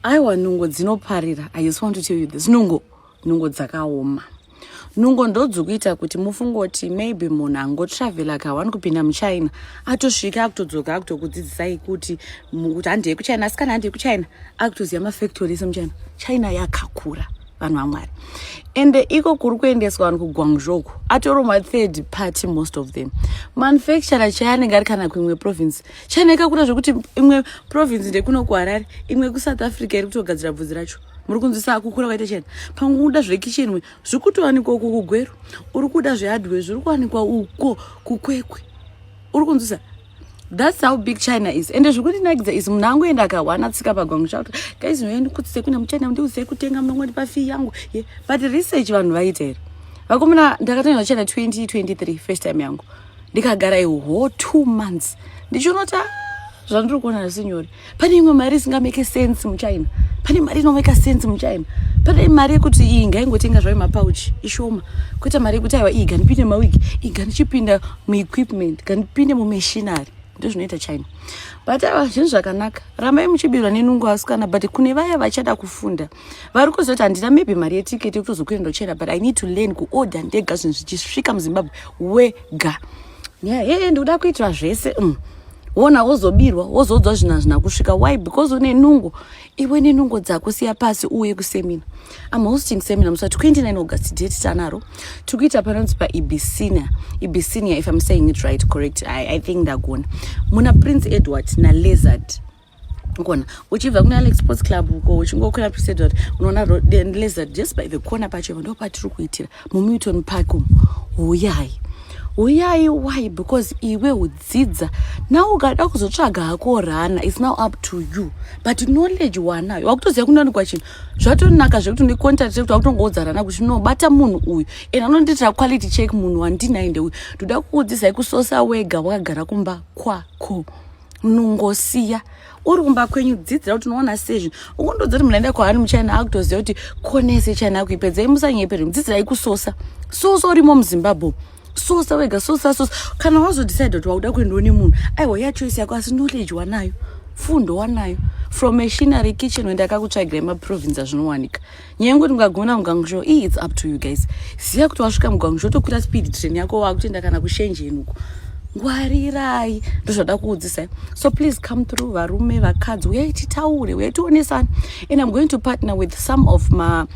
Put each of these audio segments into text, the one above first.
Aiwa, nungo dzinoparira. I just want to tell you this: nungo, nungo dzakaoma. Nungo ndodzikuita kuti mufungoti maybe munhu angotravhela kawani kupinda muChina, atosvika, akutodzoka, akutokudzidzisai kuti handei kuChina. Asi kana handei kuChina, akutoziva mafactory ese muChina. China yakakura, vanhu vaMwari. Ende iko kuri kuendeswa vanhu kuGuangzhou atori mathird party. Most of them manufacturer chai anenge ari kana kuimwe province. China yakakura zvekuti imwe province ndekuno kuHarare, imwe kuSouth Africa iri kutogadzira bvudzi racho. Muri kunzwisa kukura kwaita China? Panguda zvekitchenware, zviri kutowanikwa uko kuGweru. Uri kuda zvehardware, zviri kuwanikwa uko kuKwekwe. Uri kunzwisa? That's how big China is. Ende zvekundinakidza is munhu angoenda akawana tsika paGuangzhou kuti, "Guys, noendikudzise kuna muChina, ndiudzei kutenga, munongondipa fee yangu." Yeah. But research vanhu vaita here, vakomana? Ndakatanga China 2023, first time yangu. Ndikagara iho 2 months, ndichionoti, "Ah, zvandiri kuona zisinyore." Pane imwe mari isingamake sense muChina, pane mari inomake sense muChina. Pane mari yekuti iyi ngaingotenga zvayo mapauchi, ishoma. Kwete mari yekuti, "Aiwa, iyi ngandipinde mawigi, iyi ngandichipinda muequipment, ngandipinde mumachinery." Ndo zvinoita China. But aiwa, zvinhu zvakanaka. Rambai muchibirwa nenungo, asikana. But kune vaya vachada kufunda, vari kuzoti, "Handina maybe mari yetiketi yekutozokuenda kuChina, but I need to learn kuorder ndega, zvinhu zvichisvika muZimbabwe wega." Yeah, ndikuda kuitira zvese. Wona wozobirwa, wozoudzwa zvinhu hazvina kusvika. Why? Because une nungo. Iwe nenungo dzako, siya pasi, uuye kuseminar. I'm hosting seminar musi wa 29 August. Date tanaro. Tiri kuita panonzi paIbisinia, Ibisinia, if I'm saying it right, correct. I think ndagona. Muna Prince Edward naLazard kona, uchibva kuna Alex Sports Club uko, uchingokwira Prince Edward, unoona Lazard just by the corner pacho. Ndo patiri kuitira muMilton Park umu. Huyai, uyai. Why? Because iwe udzidza now. Ukada kuzotsvaga hako rana, it's now up to you, but knowledge wanayo. Wakutoziva kunowanikwa chinhu. Zvatonaka zvekuti necontact yekuti wakutongoudza rana kuti, "Nobata munhu uyu and anondiitira quality check. Munhu wandinaye ndeuyu." Ndoda kuudzisai kusosa wega wakagara kumba kwako. Nungosiya uri kumba kwenyu, dzidzira kuti unoona sei zvinhu. Ukundodza kuti munhu aenda kwaari muChina, akutoziva kuti konese China akuipedzai. Musanyepere, dzidzirai kusosa. Sosa urimo muZimbabwe, sosa wega, sosa, sosa. Kana wazodecide kuti wakuda kuendawo nemunhu, aiwa, yachoice yako, asi knowledge wanayo, fundo wanayo. From machinery, kitchen, wendakakutsvagirai maprovince azvinowanika. Nyaya yekuti mukagona muGuangzhou ii, it's up to you guys. Ziva kuti wasvika muGuangzhou, tokwira speed train yako, wakutoenda kana kuShenzhen uko. Ngwarirai, ndozvada kuudzisai. So please come through, varume, vakadzi, uyai titaure, uyai tionesane. And I'm going to partner with some of my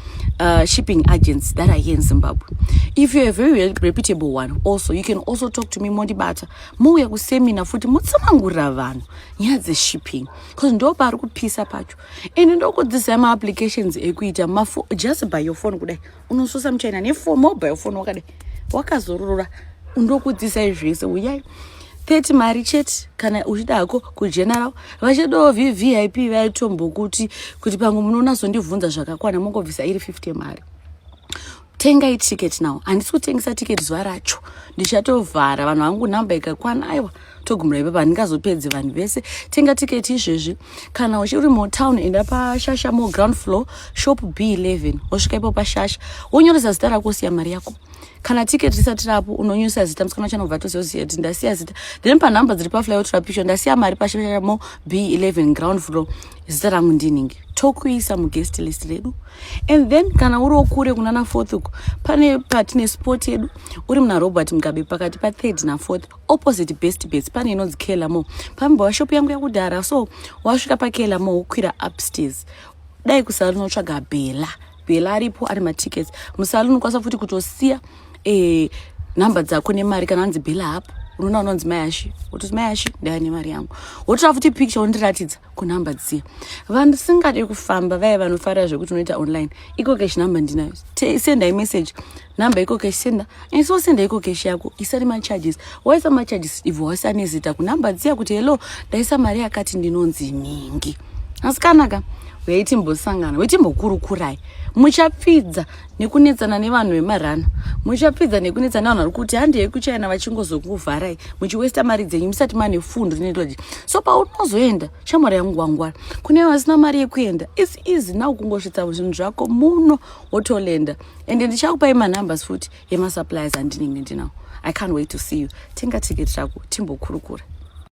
shipping agents that are here in Zimbabwe. If you're a very reputable one also, you can also talk to me. Mondibata, mouya kuseminar futi, motsanangurira vanhu nyaya dzeshipping, because ndo pari kupisa pacho. And ndokudzidzisai maapplications ekuita just by your phone. Kudai unososa muChina nefone, mobile phone, wakadai wakazorora. Ndokudzidzisai zvese. Uyai, 30 mari chete. Kana uchida hako kugeneral, vachidawo VVIP, vaitombokuti kuti pamwe munonazondibvunza zvakakwana, mongobvisa iri 50 mari. Tengai ticket now. Handisi kutengesa ticket zuva racho, ndichatovhara vanhu vangu. Nhamba ikakwana, aiwa, togumira ipapo, handingazopedzi vanhu vese. Tenga tiketi izvezvi. Kana uchiri mutown, enda paShasha Mall, ground floor, shop B11. Wosvika ipo paShasha, wonyoresa zita rako, usiya mari yako. Kana tiketi risati rapo, unonyoresa zita. Musikana chanobva toziva kuti ndasiya zita, then panhamba dziri paflyer wotora picture, "Ndasiya mari paShasha Mall, B11, ground floor, zita rangu ndiningi." Tokuisa muguest list redu. And then kana uriwo kure kunana Fourth uko, pane patine spot yedu. Uri muna Robert Mugabe, pakati pathird naFourth, opposite Best Bets, pane inonzi Kelamo, pambova shop yangu yakudhara. So wasvika paKelamo, wokwira upstairs, dai kusalon, unotsvaga Bhela. Bhela aripo, ari matickets musalon. Unokwanisa futi kutosiya nhamba dzako nemari. Kana anzi Bhela hapo, unoona unonzi Mayashi, wototi, "Mayashi, ndaya nemari yangu." Wotora futi picture, wondiratidza kunhamba dziya. Vandisingadi kufamba, vaya vanofarira zvekuti unoita online, ecocash nhamba ndinayo. Sendai message, nhamba ecocash, senda isiwo, senda ecocash yako. Isani macharges. Waisa macharges, ibvo waisa nezita kunhamba dziya kuti, "Hello, ndaisa mari yakati, ndinonzi ningi." Asi kanaka, uyai timbosangana, wetimbokurukurai. Muchapfidza nekunetsana nevanhu vemarana, muchapfidza nekunetsana nevanhu vari kuti handei kuChina, vachingozokuvharai, muchiwesta mari dzenyu musati mane fundo neknowledge. So paunozoenda, shamwari yangu, wangwara. Kune vasina mari yekuenda, it's easy now kungosvitsa zvinhu zvako muno, wotolenda. Ende ndichakupai manumbers futi emasuppliers andinenge ndinawo. I can't wait to see you. Tenga tiketi rako, timbokurukura.